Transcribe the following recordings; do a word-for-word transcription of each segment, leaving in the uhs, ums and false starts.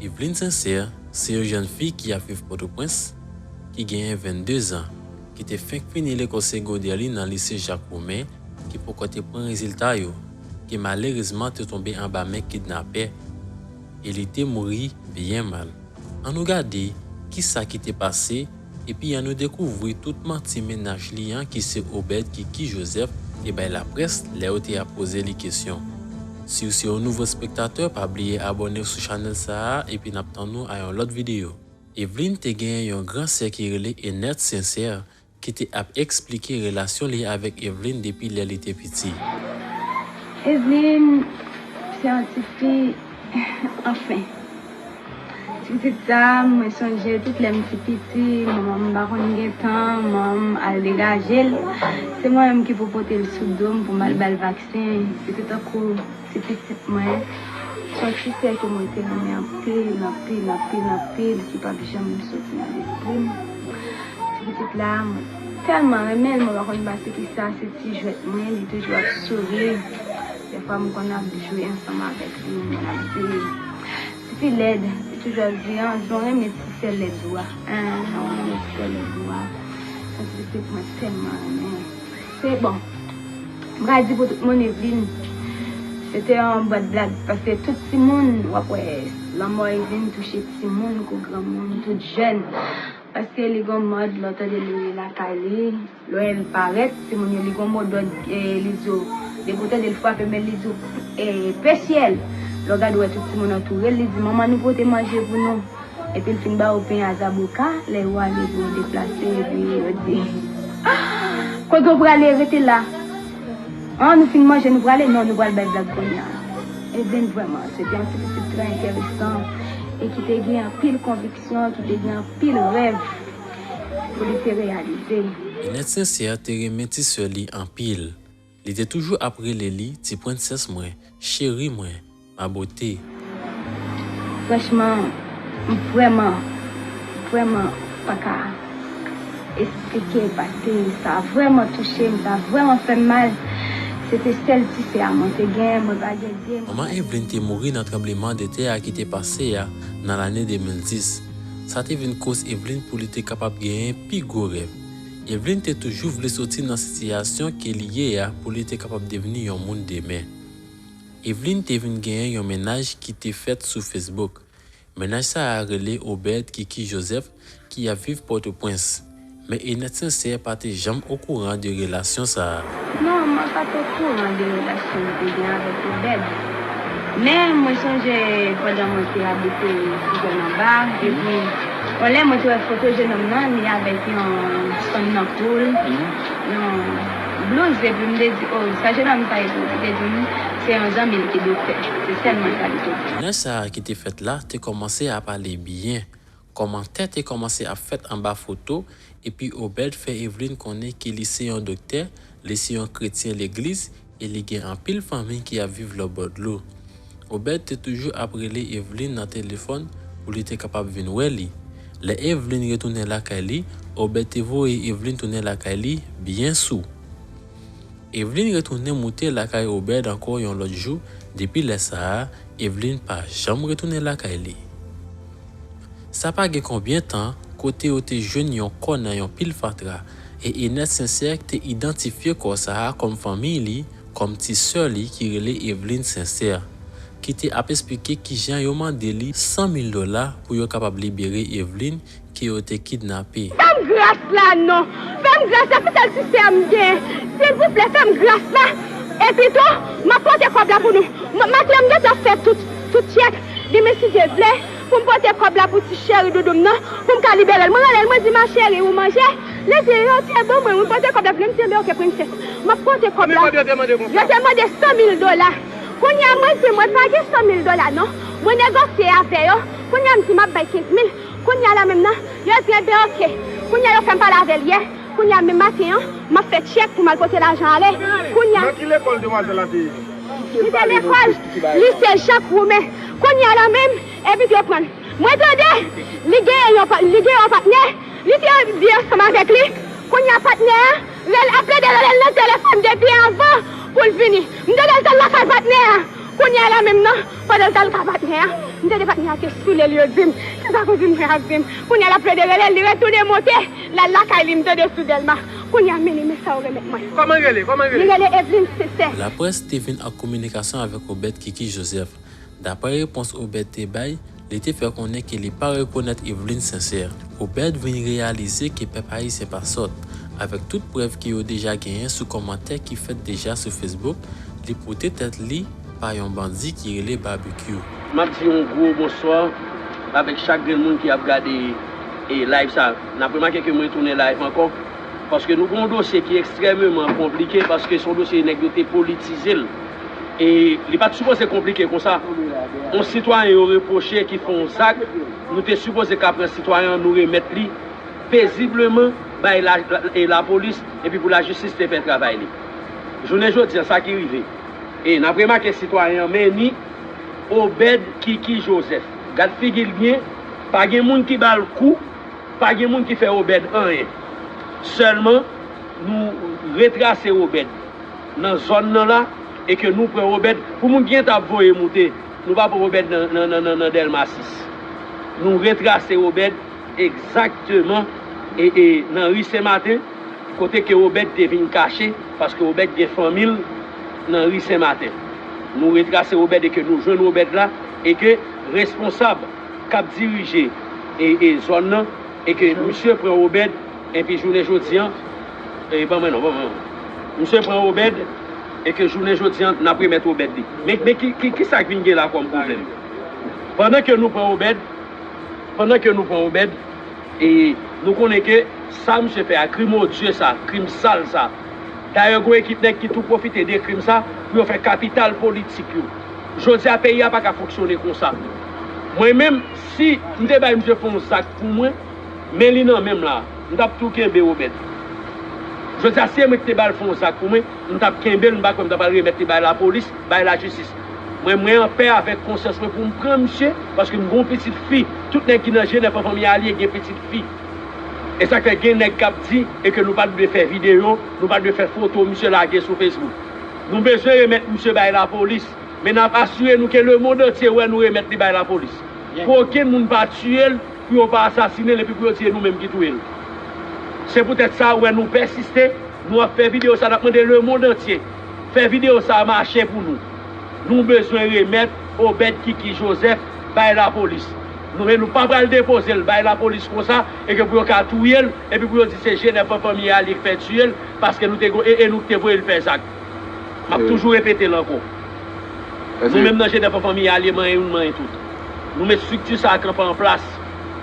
Eveline Sincère se yon jèn fi ki ap viv Pòtoprens, ki genyen venndezan, ki te fenk fini lekòl segondè li nan lise Jak Women, ki poko te pran rezilta yo, ki malerezman te tonbe anba men kidnapè, e li te mouri byen mal. Ann nou gade kisa ki te pase, epi ann nou dekouvri tout manti mennaj li an ki se Obed Kiki Joseph te bay laprès lè yo te ap poze li kesyon. Si w se yon nouvo espektatè, pa bliye abòne w sou chanèl sa a, epi n ap tann ou a yon lòt videyo. Eveline te genyen yon gran sè ki rele Enette Sincère, ki te ap eksplike relasyon li avèk Eveline depi lè li te piti. Eveline se yon ti fi, anfen. Ti pitit sa, mwen sonje tout lè m ti piti, manman m pa konn gen tan, manman m al degaje l. Se mwen menm ki pou pote l sou do m pou m al ba l vaksen. Se te tankou ti pitit mwen. Se yon ti sè ke mwen te renmen anpil, anpil, anpil, anpil, ki p ap janm soti nan lespri m. Ti pitit la, mwen tèlman renmen l, mwen pa konn pa se kisa, se ti jwèt mwen, li toujou ap souri. Dèfwa m konn ap jwe ansanm avèk li, m konn ap di, "Tifi lèd," li toujou ap di, "An, jan w renmen ti sè lèd ou a, an, jan w renmen ti sè lèd ou a, se yon ti pitit mwen tèlman renmen." Se bon, m pral di pou tout moun, Eveline, se te yon bwat blag, paske tout timoun, w ap wè, lanmò Eveline touche timoun kou granmoun, tout jèn. Paske li gon mòd, lè w tande li lakay li, lè l parèt, timoun yo, li gon modòd, eh, li di w, depi w tande l frape men l, li di w, eh, pe syèl. Lè w gade w wè tout timoun antoure l, li di, "Manman nou pote manje pou nou." Epi l fin ba yo pen a zaboka, lè yo ale pou yo deplase, epi yo di, "Kote w prale, rete la. An, nou fin manje, nou prale, non, nou pral bay blag kounye a." Eveline vrèman, se te yon ti pitit trè enteresan e ki te gen anpil konviksyon, ki te gen anpil rèv pou li te reyalize. Enette Sincère te renmen ti sè li anpil. Li te toujou ap rele li ti prensès mwen, cheri mwen, ma beauté. Franchman, m vrèman, vrèman pa ka eksplike paske sa vrèman touche m, sa vrèman fè m mal. Se te sèl ti sè a mwen te gen, mwen pa gen de. Manman Eveline te mouri nan tranbleman de tè a ki te pase a nan lane de mil dis. Sa te vin koz Eveline pou li te kapab genyen pi gwo rèv. Eveline te toujou vle soti nan sitiyasyon ke li ye a pou li te kapab devni yon moun demen. Eveline te vin genyen yon mennaj ki te fèt sou Facebook. Mennaj sa a rele Obed Kiki Joseph ki ap viv Pòtoprens. Men Enette Sincère pa te janm okouran de relasyon sa a. Non, mwen pa t okouran de relasyon m te gen avèk Obed. Men mwen sonje pandan mwen te abite sou zòn anba, epi yon lè mwen te wè foto jennonm nan, li avèk yon fanm nan kou l, yon blouz, epi m te di, "O, sa jennonm sa ye tou?" Li te di m, "Se yon zanmi l ki doktè." Se sèlman sa li te di. Mennaj sa a ki te fèt la te kòmanse ap ale byen. Kòmantè te kòmanse ap fèt anba foto, epi Obed fè Eveline konnen ke li se yon doktè, li se yon kretyen legliz, e li gen anpil fanmi ki ap viv lòtbò dlo. Obed te toujou ap rele Eveline nan telefòn pou li te kapab vin wè li. Lè Eveline retounen lakay li, Obed te voye Eveline tounen lakay li byen sou. Eveline retounen moute lakay Obed ankò yon lòt jou, depi lè sa a, Eveline pa janm retounen lakay li. Sa pa gen konbyen tan, kote yo te jwenn yon kò nan yon pil fatra, e Enette Sincère te idantifye kò sa a kòm fanmi li, kòm ti sè li ki rele Eveline Sincère, ki te ap eksplike kijan yo mande li san mil dola pou yo kapab libere Eveline ke yo te kidnape. Fè m gras la non. Fè m gras la, se sèl ti sè m gen. Silvouplè, fè m gras la. Epi tou, m ap pote kòb la pou nou. M, maten an, m gentan fè tout, tout tchèk. Demen, si Dye vle, pou m pote kòb la pou ti cheri doudou m nan, pou m ka libere l. Mwen rele l, mwen di, "Ma chérie, ou manje?" Li di, "Yo te ban mwen, mwen pote kòb la pou li." M di, "Enben, oke, prensès. M ap pote kòb la." Yo te mande san mil dola. Kounye a, mwen di, "Mwen pa gen san mil dola non." Mwen negosye avè yo. Kounye a, m di, "M ap bay kenz mil." Kounye a la menm nan, yo di, "Enben, oke." Kounye a, yo fè m pale avè l yè. Kounye a, menm maten an, m ap fè tchèk pou m al pote lajan ale. Kounye a, nan ki lekòl demwazèl la te ye? Li te lekòl lise Jak Woumen. Kounye a la menm, epi yo pran l. Mwen tande, li genyen yon pa-, li gen yon patnè, li te viv ansanm avèk li. Kounye a, patnè a rele, ap plede rele l nan telefòn depi anvan pou l vini. M tande l t al lakay patnè a. Kounye a la menm nan, pandan l t al ka patnè a, m tande patnè a te soule l, yo di m, se sa kouzin mwen ap di m. Kounye a l ap plede rele l, li retounen monte, l al lakay li, m tande sou Dèlma. Kounye a, men li, men sa yo remèt mwen. Kòman l rele? Kòman l rele? Li rele Evelyne Sincère. Laprès te vin ak kominikasyon avèk Obed Kiki Joseph. Daprè repons Obed te bay, li te fè konnen ke li pa rekonèt Evelyne Sincère. Obed vin reyalize ke pèp ayisyen pa sòt. Avèk tout prèv ke yo deja genyen sou kòmantè ki fèt deja sou Facebook, li pote tèt li pa yon bandi ki rele Babekyou. M ap di yon gwo bonswa avèk chak grenn moun ki ap gade, e, live sa. N ap remake ke mwen tounen live ankò, paske nou gen yon dosye ki ekstrèmeman konplike, paske se yon dosye nèg yo te politize l. E li pa t sipoze konplike konsa. Yon sitwayen yo repwoche ki fè yon zak, nou te sipoze ka pran sitwayen an, nou remèt li pezibleman bay la, la, e lapolis, epi pou lajistis te fè travay li. Jounen jodi an, sa ki rive. E n ap remake sitwayen an, men ni Obed Kiki Joseph. Gad figi l byen, pa gen moun ki ba l kou, pa gen moun ki fè Obed anyen. Sèlman, nou retrase Obed nan zòn nan la, e ke nou pran Obed, pou moun ki gentan ap voye moute, nou pa pran Obed nan, nan, nan, nan, nan Dèlma sis. Nou retrase Obed egzakteman, e, e, nan ri Sen Maten, kote ke Obed te vin kache, paske Obed gen fanmi l nan ri Sen Maten. Nou retrase Obed e ke nou jwenn Obed la, e ke responsab k ap dirije, e, e zòn nan, e ke misye pran Obed, epi jounen jodi an, e, ban mwen non, ban mwen non. Misye pran Obed, e ke jounen jodi an, n ap remèt Obed li. Men, men ki, ki, ki sa k vin gen la kòm pwoblèm? Pandan ke nou pran Obed, pandan ke nou pran Obed, e nou konnen ke sa misye fè a, krim odye sa, krim sal sa. Dayè, gen yon ekip nèg ki tou pwofite de krim sa pou yo fè kapital politik yo. Jodi a, peyi a pa ka fonksyone konsa. Mwen menm, si m te bay misye fè yon zak pou mwen, men li nan men m la, m t ap tou kenbe Obed. Jodi a, si e mwen ki te ba l fè yon zak pou mwen, m t ap kenbe l, m pa kwè m t ap al remèt li bay lapolis, bay lajistis. Mwen, mwen anpè avèk konsyans mwen pou m pran misye, paske m gen yon pitit fi. Tout nèg ki nan Jenèf an fanmi Alye gen pitit fi. E sa k fè gen nèg k ap di e ke nou pa t dwe fè videyo, nou pa t dwe fè foto misye lage sou Facebook. Nou bezwen remèt misye bay lapolis, men n ap asire nou ke lemonn antye wè nou remèt li bay lapolis. Pou okenn moun pa tiye l, pou yo pa asasinen l epi pou yo di e nou menm ki touye l. Se poutèt sa, ou wè nou pèsiste, nou ap fè videyo sa, n ap mande lemonn antye fè videyo sa mache pou nou. Nou bezwen remèt Obed Kiki Joseph bay lapolis. Nou, men nou pa pral depoze l bay lapolis konsa, e ke pou yo ka touye l, epi pou yo di se Jenèf an fanmi Alye k fè tiye l, paske nou te go-, e, e nou ki te voye l fè zak. M ap toujou repete l ankò. Nou menm nan Jenèf an fanmi Alye, manyen youn, manyen tout. Nou met estrikti sa a kanpe an plas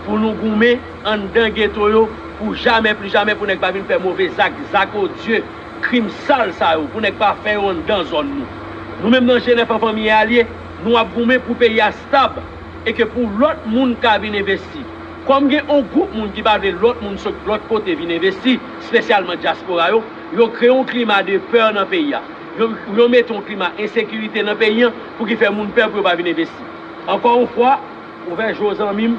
pou nou goumen anndan geto yo pou jamè, pli jamè pou nèg pa vin fè move zak, zak odye, krim sal sa yo, pou nèg pa fè yo anndan zòn nou. Nou menm nan Jenèf an fanmi Alye, nou ap goumen pou peyi a stab e ke pou lòt moun ka vin envesti. Kòm gen yon gwoup moun ki pa vle lòt moun sot lòt kote vin envesti, espesyalman dyaspora yo, yo kreye yon klima de pè nan peyi a. Yo, yo mete yon klima ensekirite nan peyi an pou ki fè moun pè pou yo pa vin envesti. Ankò yon fwa, ouvè je w zanmi m,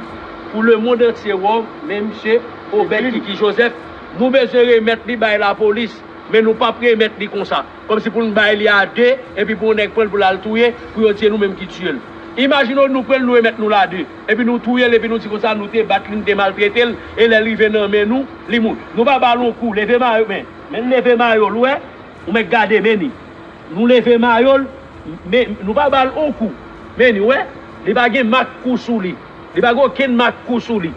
pou lemonn antye wè w, men misye Obed Kiki Joseph, nou bezwen remèt li bay lapolis, men nou p ap remèt li konsa. Kòmsi pou n bay li a de, epi pou yon nèg pran l pou l al touye, pou yo di e nou menm ki tiye l. Imajine w nou pran l, nou remèt nou l a de, epi nou touye l, epi nou di konsa nou te bat li, nou te maltrete l, e lè l rive nan men nou, li mouri. Nou pa ba l yon kou, leve mayo, men, men leve mayo l, ou wè, ou mèt gade, men ni. Nou leve mayo l, men nou pa ba l yon kou. Men ni, ou wè, li pa gen mak kou sou li. Li pa gen okenn mak kou sou li.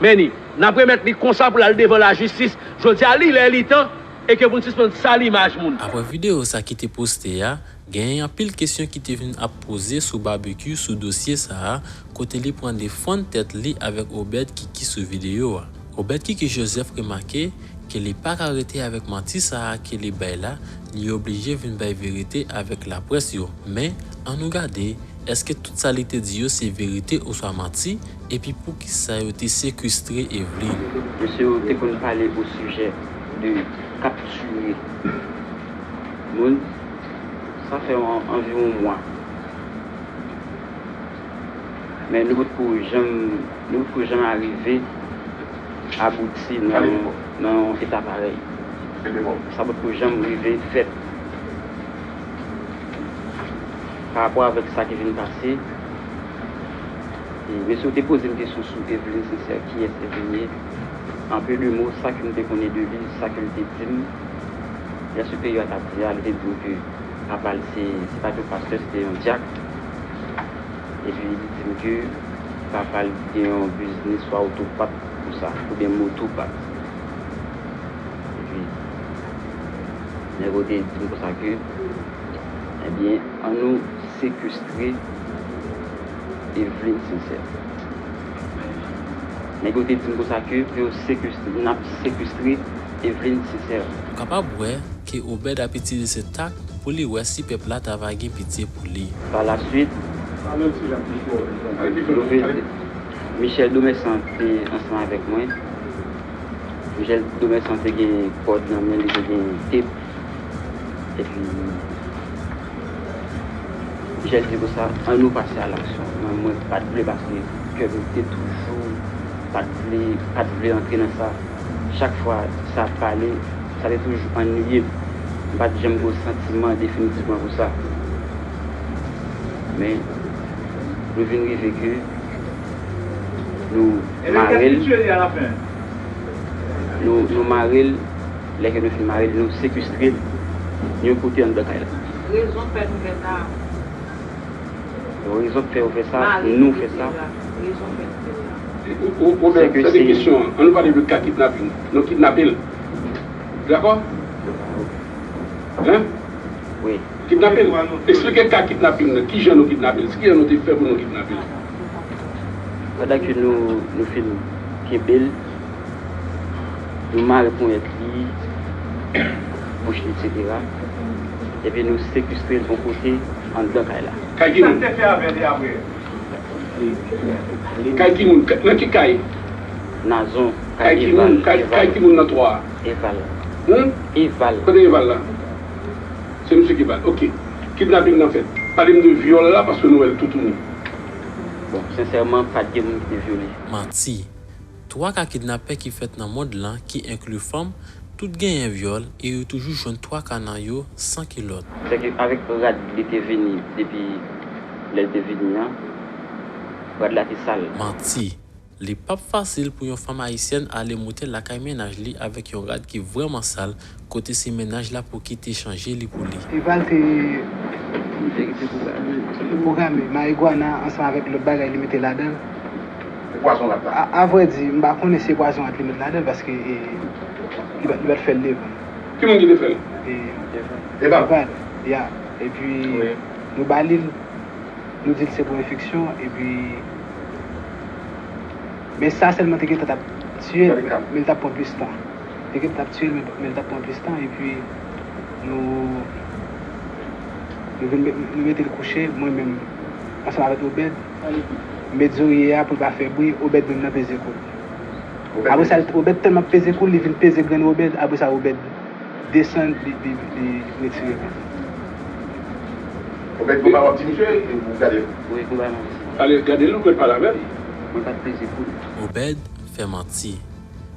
Men ni, n ap remèt li konsa pou l al devan lajistis. Jodi a, li lè, li tan, e ke pou n sispann sal imaj moun. Apre videyo sa ki te poste a, genyen anpil kesyon ki te vin ap poze sou Babekyou sou dosye sa a, kote li pran defann tèt li avèk Obed Kiki sou videyo a. Obed Kiki Joseph remake ke li pa ka rete avèk manti sa a ke li bay la, li oblije vin bay verite avèk laprès yo. Men, ann nou gade, èske tout sa li te di yo se verite oswa manti, epi poukisa yo te sekestre Evelyn? Mesye yo te konn pale o sijè de kaptire moun, sa fè an-, anviwon mwa. Men nou potko janm, nou potko janm arive abouti nan, nan yon eta parèy. Sa potko janm rive fèt. Pa rapò avèk sa ki vin pase, e, mesye yo te poze m kesyon sou Eveline Sincère, kiyès Eveline ye. An pe de mo, sa ke m te konnen de li, sa ke l te di m, jan siperyè a t ap di a, li te di m ke papa l se, se pa t yon pastè, se te yon dyak. Epi li di m ke papa l gen yon biznis swa otopat konsa, oubyen motopat. Epi, nèg yo te di m konsa ke, ebyen, annou sekestre Eveline Sincère. Nèg yo te di m konsa ke pou yo sekestre, n ap sekestre Eveline Sincère. Ou kapab wè ke Obed ap itilize tak pou li wè si pèp la ta va gen pitye pou li. Par la suite, nou vin, Michel Domersan te ansanm avèk mwen. Michel Domersan te gen kòd nan men li, te gen tep. Epi, Michel di konsa, annou pase a laksyon. Mwen, mwen pa t vle paske kè m te toujou pa t vle, pa t vle antre nan sa. Chak fwa sa ap pale, sa te toujou anniye m. M pa t janm gen yon santiman definitivman pou sa. Men, nou vin rive ke nou mare l. Nou, nou mare l, lè ke nou fin mare l, nou sekestre l yon kote anndan kay la. Rezon fè nou fè sa. Rezon k fè yo fè sa, nou fè sa. Ou, ou, ou, se ke se kesyon an. Ann nou pale de ka kidnaping. Nou kidnape l. Dakò? Hein? Wi. Kidnape l. Eksplike ka kidnaping nan. Kijan nou kidnape l? Kijan nou te fè pou nou kidnape l? Pandan ke nou, nou fin kenbe l, nou mare ponyèt li, bouch li, etsetera. Epi nou sekestre l yon kote anndan kay la. Kay ki moun? Sa te fè avè li apre? Kay ki moun? Nan ki kay? Nazon, kay Eval. Kay ki moun? Kay ki moun nan twa a? Eval. Eval. Kote Eval la? Se misye ki bat. Ok. Kidnaping nan fèt. Pale m de vyòl la, paske nou wè l toutouni. Bon, sensèman, pa t gen moun ki te vyole. Manti. Twa ka kidnapè ki fèt nan mond lan, ki enkli fanm, tout genyen vyòl e yo toujou jwenn twa ka nan yo san kilòt. Sèke avèk rad li te vini depi lè l te vini an, rad la te sal. Manti. Li p ap fasil pou yon fanm ayisyèn ale moute lakay mennaj li avèk yon rad ki vrèman sal, kote se mennaj la pou ki te chanje li pou li. Eval te pwograme marigwana ansanm avèk lòt bagay li mete ladan l. Se pwazon rat la. A, avrèdi, m pa konnen si se pwazon rat li mete ladan l paske, e, li pa, li pa t fè l devan. Ki moun ki te fè l? E, Eval. Eval, ya. Epi, nou ba li l. Nou di l se pou enfeksyon, epi, men sa sèlman te gentan t ap tiye l, men l t ap pran plis tan. Te gentan t ap tiye l, men, men l t ap pran plis tan, epi nou, nou vin met, nou mete l kouche, mwen menm, ansanm avèk Obed, m met zorye a pou l pa fè bri, Obed menm nan peze kou l. Apre sa, Obed tèlman ap peze kou l, li vin peze grenn Obed, apre sa, Obed desann, li, li, li retire men. Obed, konba w ap di misye, e ou gade l? Wi, konba m ap di. Ale, gade l, ou mèt pale avè l. Mwen pa t peze kou l. Obed fè manti.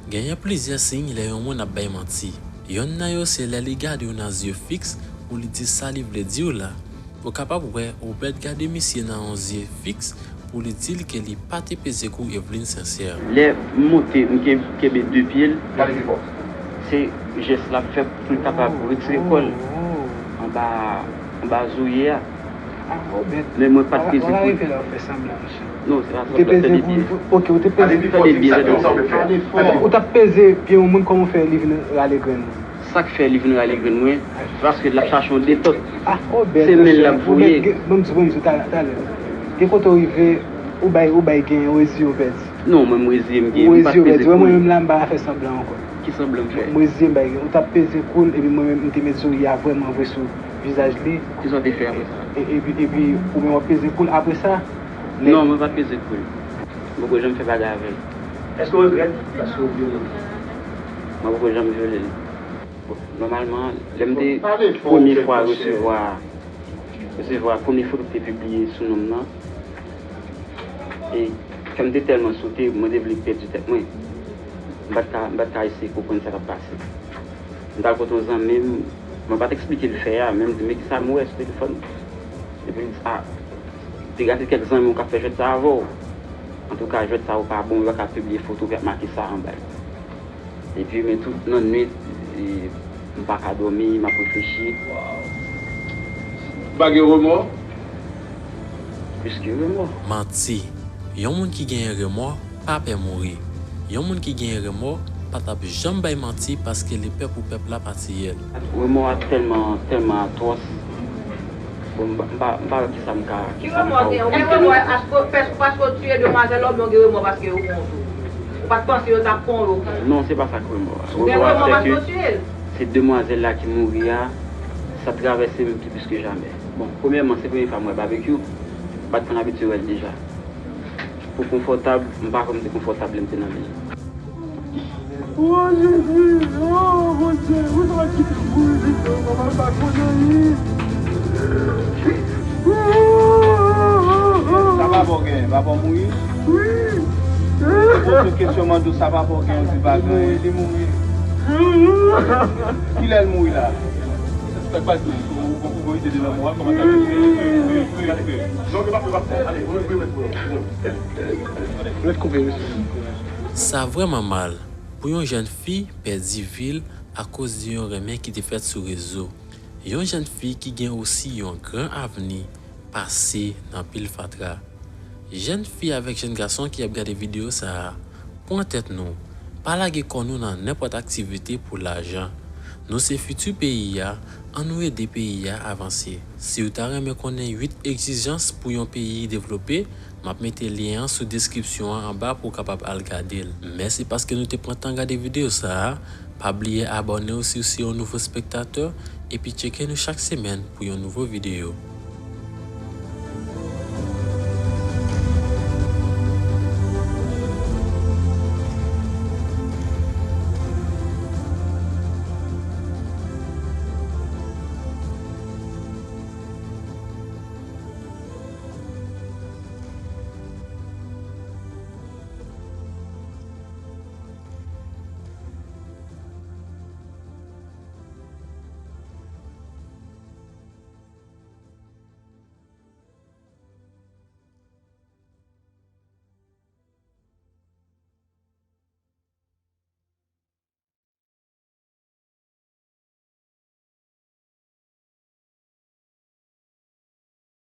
Genyen plizyè siy lè yon moun ap bay manti. Yonn nan yo se lè li gade w nan zye fiks pou li di sa li vle di w la. Ou kapab wè Obed gade misye nan yon zye fiks pou li di l ke li pa te peze kou Eveline Sincère. Lè m monte, m ken-, kenbe de pye l, se jès l ap fè pou l kapab retire kò l anba, anba zorye a. Men mwen pa t peze kou l. Non, se pa sanblan, l ap fè de pye. Tande byen, tande byen. Ou t ap peze pye yon moun, kòman w fè li vin rale grenn ou? Sa k fè li vin rale grenn mwen, se paske l ap chache yon detant. Se men l l ap voye. Ban m di, ban m di w talè, talè. Gen kote w rive, ou bay, ou bay gen, ou reziye, ou pèdi. Non, mwen, m reziye, m gen, m pa t peze kou l. Mwen menm la, m pa ka fè sanblan ankò. Ki sanblan m fè? M reziye, m bay gen. Ou t ap peze kou l, epi mwen menm, m te met zorye a vrèman vre sou vizaj li. Kisa w te fè apre sa? E, epi, epi, ou menm w ap peze kou l. Apre sa, lè... Non, mwen pa t peze kou l. Mwen poko janm fè bagay avè l. Èske w regrèt paske w vyole l? Mwen poko janm vyole l. Bon, nòmalman, lè m te premye fwa resevwa, resevwa premye foto ki te pibliye sou non m nan, e kè m te tèlman sote, mwen te vle pèdi tèt mwen. M pa t ka, m pa t ka eseye konprann sa k ap pase. M t al kote yon zanmi m, mwen pa t eksplike l fè a, men m di, "Men kisa m wè sou telefòn?" Epi m di, a, te gate kèk zanmi w k ap fè jwèt sa avè w. Antouka, jwèt sa ou pa bon, yo pa ka pibliye foto w, y ap make sa anba l. Epi, men tout nan nwit, e, m pa ka dòmi, m ap reflechi. Ou pa gen remò? Plis ke remò. Manti. Yon moun ki genyen remò pa pè mouri. Yon moun ki genyen remò pa t ap janm bay manti paske li pè pou pèp la pa tiye l. Remò a tèlman, tèlman atwòs. Bon, m pa, m pa, m pa wè kisa m ka, kisa m ka ofri. Ki remò w gen? Ou gen remò paske, paske w tiye demwazèl la oubyen w gen remò paske yo pran w tou? Ou pa t panse yo t ap pran w, yo pran w? Non, se pa sa k remò a. Ou gen remò paske w tiye l? Se demwazèl la ki mouri a, sa travèse m ki plis ke jamè. Bon, premyèman, se premye fwa m wè Babekyou. M pa t konn abitye wè l deja. Pou konfòtab, m pa kwè m te konfòtab lè m te nan men l. O Jezi, o Bondye, ou ta kite m mouri, non, papa, m pa konn anyen. Sa papa w genyen, papa w mouri? Wi. Poze w kesyon, mande w sa papa w genyen, w di pa genyen. Li mouri, li mouri. Kilè l mouri la? Sa k pase? Ou gon ide de lanmò a, kòman sa fè? Sa vrèman mal pou yon jèn fi pèdi vi l akoz de yon renmen ki te fèt sou rezo. Yon jèn fi ki gen osi yon gran avni pase nan pil fatra. Jèn fi avèk jèn gason ki ap gade videyo sa a, pran tèt nou. Pa lage kò nou nan nenpòt aktivite pou lajan. Nou se fiti peyi a, ann nou ede peyi a avanse. Si w ta renmen konnen uit egzijans pou yon peyi devlope, m ap mete lyen an sou deskripsyon an anba pou w kapab al gade l. Mèsi paske nou te pran tan gade videyo sa a. Pa bliye abòne w si w se yon nouvo spektatè, epi tcheke nou chak semèn pou yon nouvo videyo.